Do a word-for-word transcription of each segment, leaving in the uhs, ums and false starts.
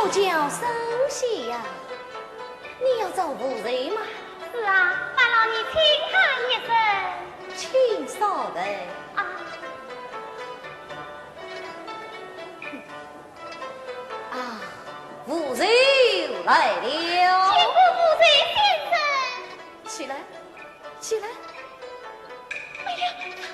叫沈仙呀，你要找无罪吗？是啊，烦劳你请他一声。请稍等。啊。啊，无罪来了。见过无罪先生。起来。 起来。哎呀，退！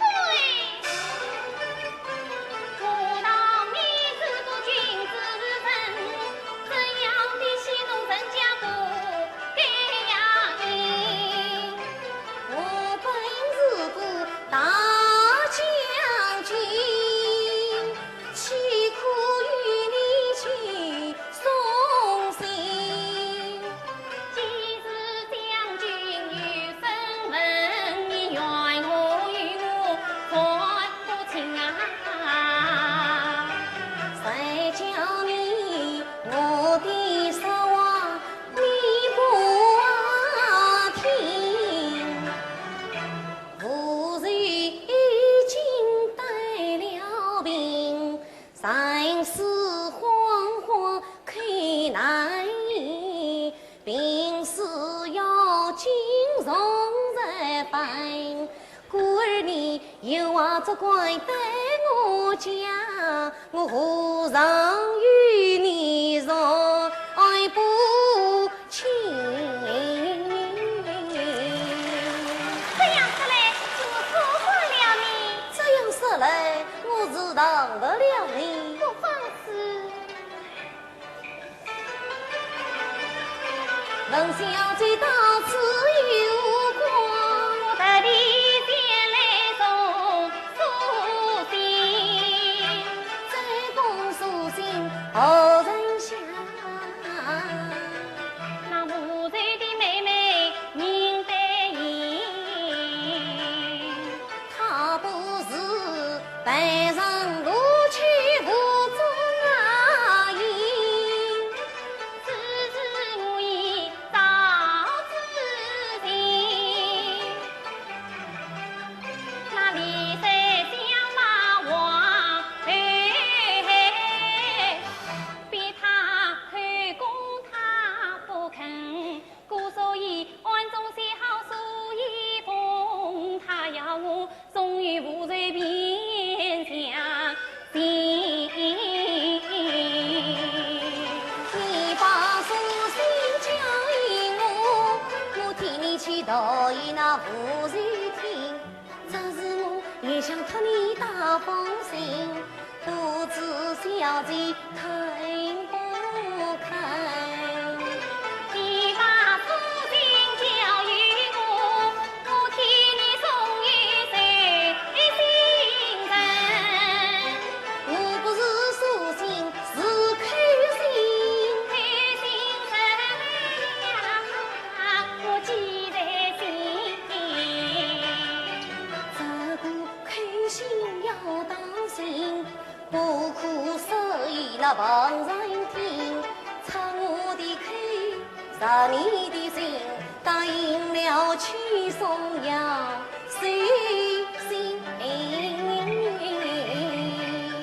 这样说来，我错怪了你。这样说来，我是饶得了你。不妨事。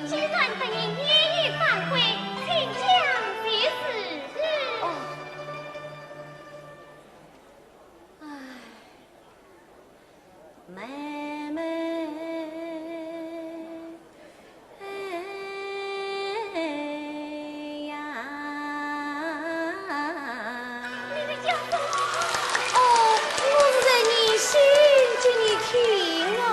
既然不应，也已反悔，请将就事。哦。唉。 妹妹，哎呀。你在讲什么？哦，我是在念诗给你听啊。